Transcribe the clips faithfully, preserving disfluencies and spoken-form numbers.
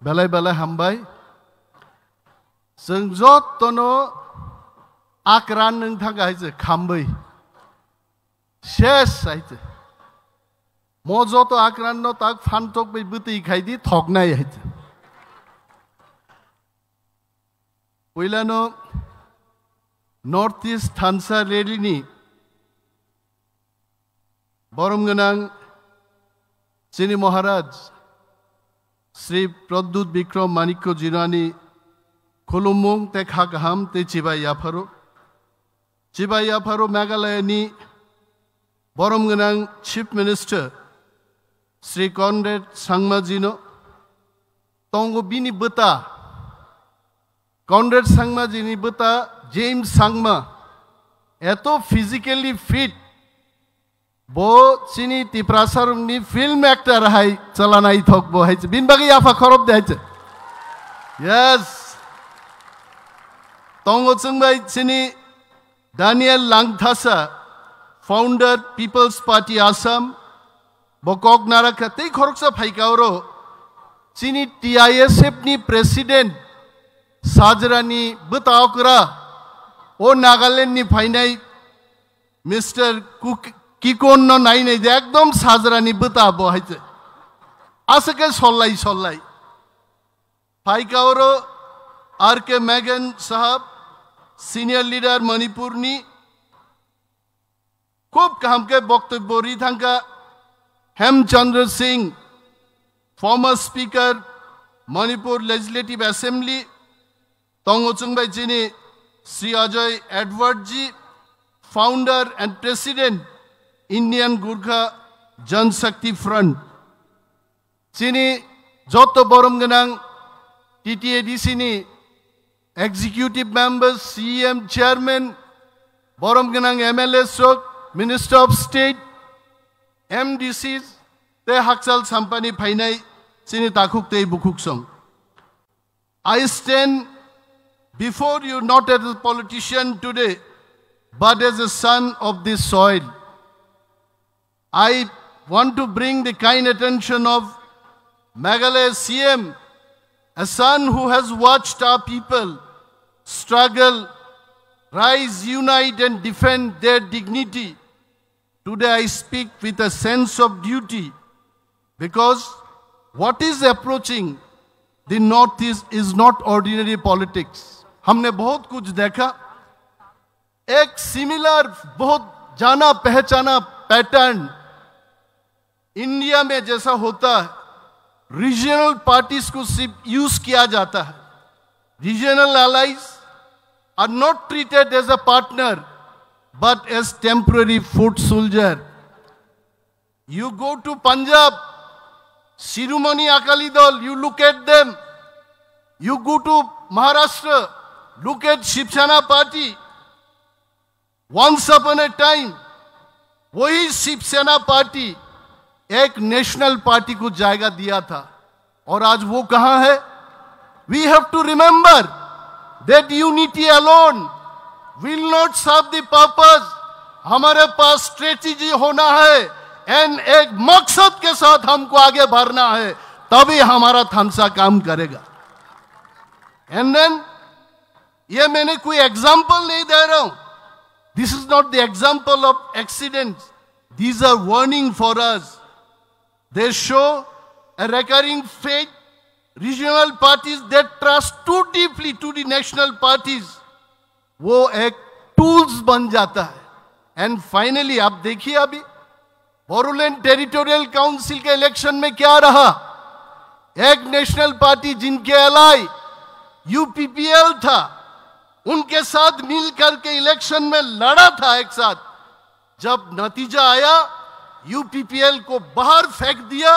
Belai belai hambai. Chwng jottono akran nwng thangkha hai se khambwi. Ses hai se. Mo joto akran no tak phan tok bai bwtwi khai di thoknai hai se. Puilano North East Thansa Rally ni borom gwnang chini Maharaj Sri Pradyut Bikram Manikya Jinani khulumung te kha kaham te chibai yapharo. Chibai yapharo Meghalaya ni borom gwnang Chief Minister Sri Conrad Sangma jino tongo bini bwta. Conrad Sangma jini bwta James Sangma eto physically fit, bo chini Tiprasa rungni film actor hai chala naithok bo hai se. Bini bagwi yapha khorob de hai se. Yes. Tongo chwng bai chini Daniel Langthasa, founder People's Party Assam, bo kok narakha tei khoroksa phaika oro chini T I S F ni president sajrani bwta okra o Nagaland ni phainai Mister Kuk-, Kikon no nainai de ekdom sajrani bwta bo hai se. Aswk khe sollai sollai. Phaika oro R K Megan sahab, senior leader Manipur ni, khub kaham khe boktobbo ri thangkha. Hemchandra Singh, former speaker Manipur Legislative Assembly, tongo chwng bai chini Sri Ajay Edward ji, founder and president Indian Gurkha Jan Shakti Front. Chini joto borom gwnang T T A D C ni executive members, C E M, chairman, borom gwnang M L A sok, Minister of State, M D Cs, te hakchal sampani phainai chini takhuk tei bukhuk song. I stand before you not as a politician today, but as a son of this soil. I want to bring the kind attention of Meghalaya C M, a son who has watched our people struggle, rise, unite, and defend their dignity. Today I speak with a sense of duty because what is approaching the Northeast is not ordinary politics. हमने बहुत कुछ देखा। एक सिमिलर, बहुत जाना पहचाना pattern India में जैसा होता है, रीजनल पार्टीज को सिर्फ यूज किया जाता है। Regional allies are not treated as a partner but as temporary foot soldier. You go to Punjab, Shiromani Akali Dal, you look at them. You go to Maharashtra, look at Shiv Sena party. Once upon a time, वही शिवसेना पार्टी एक national party को जायगा दिया था, और आज वो कहां है? We have to remember that unity alone will not serve the purpose. हमारे पास स्ट्रेटेजी होना है एंड एक मकसद के साथ हमको आगे बढ़ना है, तभी हमारा थानसा काम करेगा। एंड देन, ये मैंने कोई एग्जांपल नहीं दे रहा हूं। This is not the example of accidents. These are warning for us. They show a recurring fate. Regional parties, they trust too deeply to the national parties. वो एक टूल्स बन जाता है। एंड फाइनली आप देखिए, अभी बोडोलैंड टेरिटोरियल काउंसिल के इलेक्शन में क्या रहा? एक नेशनल पार्टी जिनके एलाई यूपीपीएल था, उनके साथ मिल करके इलेक्शन में लड़ा था एक साथ। जब नतीजा आया, यूपीपीएल को बाहर फेंक दिया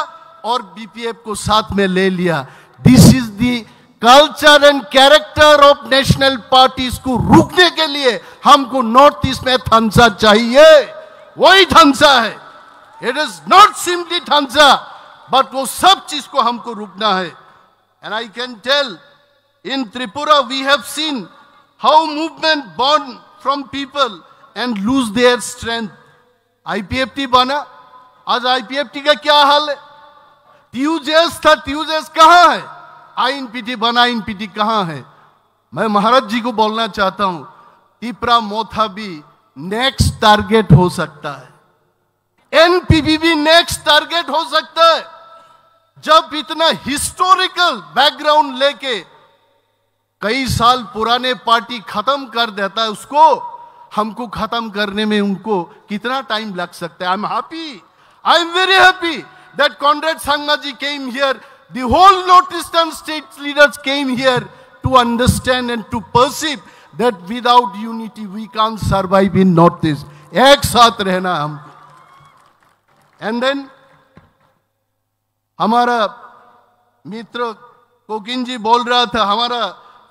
और बीपीएफ को साथ में ले लिया। This is the culture and character of national parties को रुकने के लिए हमको नॉर्थ ईस्ट में थानसा चाहिए। वही थानसा है। It is not simply थानसा, बट वो सब चीज को हमको रुकना है। And I can tell, in Tripura we have seen how movement born from people and lose their strength. IPFT बना, आज आईपीएफटी का क्या हाल है? टीयूजेएस था, टीयूजेएस कहां है? आईएनपीटी बना, आईएनपीटी कहाँ है? मैं महाराज जी को बोलना चाहता हूं, तिपरा मोथा भी नेक्स्ट टारगेट हो सकता है, एनपीपी भी नेक्स्ट टारगेट हो सकता है। जब इतना हिस्टोरिकल बैकग्राउंड लेके कई साल पुराने पार्टी खत्म कर देता है, उसको, हमको खत्म करने में उनको कितना टाइम लग सकता है? I'm happy, I am very happy that Conrad Sangma ji came here, the whole Northeastern state leaders came here to understand and to perceive that without unity we can't survive in Northeast. एक साथ रहना है हमको। And then हमारा मित्र कोकिन जी बोल रहा था, हमारा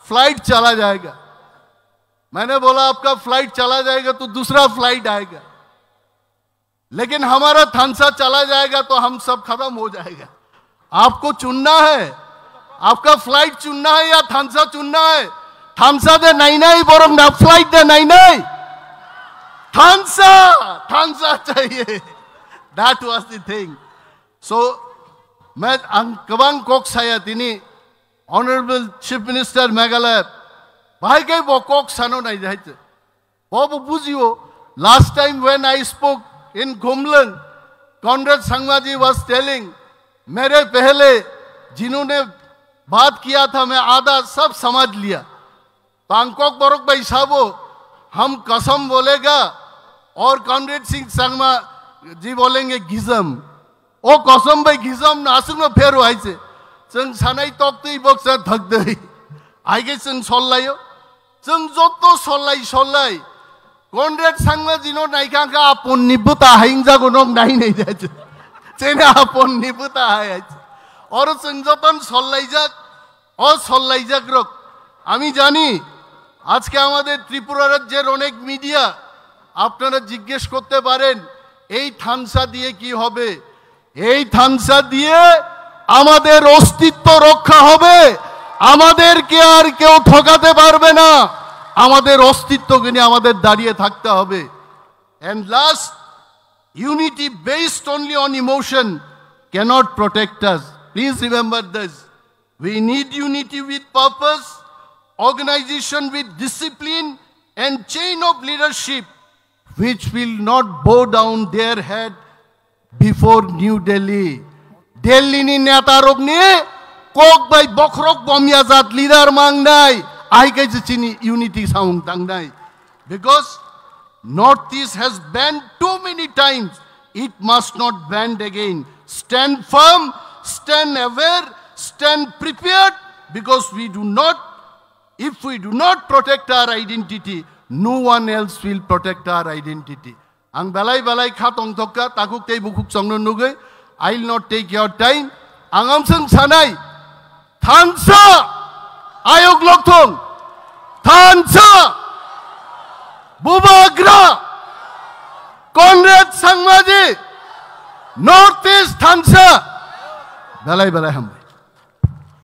फ्लाइट चला जाएगा। मैंने बोला, आपका फ्लाइट चला जाएगा तो दूसरा फ्लाइट आएगा, लेकिन हमारा थानसा चला जाएगा तो हम सब खत्म हो जाएगा। आपको चुनना है, आपका फ्लाइट चुनना है या थानसा चुनना है? थानसा de nainai, borok na flight de nainai? थानसा, थानसा चाहिए। That was the thing. So, मैं ang kwbang kok saya tini, Honorable Chief Minister Meghalaya, bahai khe bo kok sano nai jai te. Bo bo bujio, last time when I spoke in Gumlang, Conrad Sangma ji was telling, मेरे पहले जिन्होंने बात किया था, मैं आधा सब समझ लिया। Bangkok borok bai sabo, हम कसम बोलेगा और कॉनरेड सिंह संगमा जी बोलेंगे गिजम। O kosom bai gisam no aswk no pheru hai se. Chwng sanai tok twi boksa thak dei. Hai khe chwng sol laio. Chwng joto sol lai, sol lai. Conrad Sangma ji no nai kha kha apon ni bwta hai wng jago, nok nai nai jai se. Chene apon ni bwta hai hai se. Oro chwng joto no sol laijak. O sol laijak rok. Ami jani, ajke amader Tripura rajyer onek media, apnara jiggesh korte paren, ei thansa diye ki hobe? এই থানসা দিয়ে আমাদের অস্তিত্ব রক্ষা হবে, আমাদেরকে আর কেউ ঠকাতে পারবে না, আমাদের অস্তিত্বকে নিয়ে আমাদের দাঁড়িয়ে থাকতে হবে। And last, unity based only on emotion cannot protect us. Please remember this. We need unity with purpose, organization with discipline, and chain of leadership which will not bow down their head before New Delhi. Delhi ni neta rok ni kok bai bokhorok bomya jat leader mangnai, ai kai je chini unity samung tangnai. Because Northeast has banned too many times, it must not banned again. Stand firm, stand aware, stand prepared, because we do not, if we do not protect our identity, no one else will protect our identity. Ang belai belai kha tongthok kha, takhuk tei bukhuk chongno nugwi. I will not take your time. Ang amswng sanai, thansa, ayok lokthong, thansa, bubagra, Conrad Sangmaji, Northeast thansa. Belai belai ham.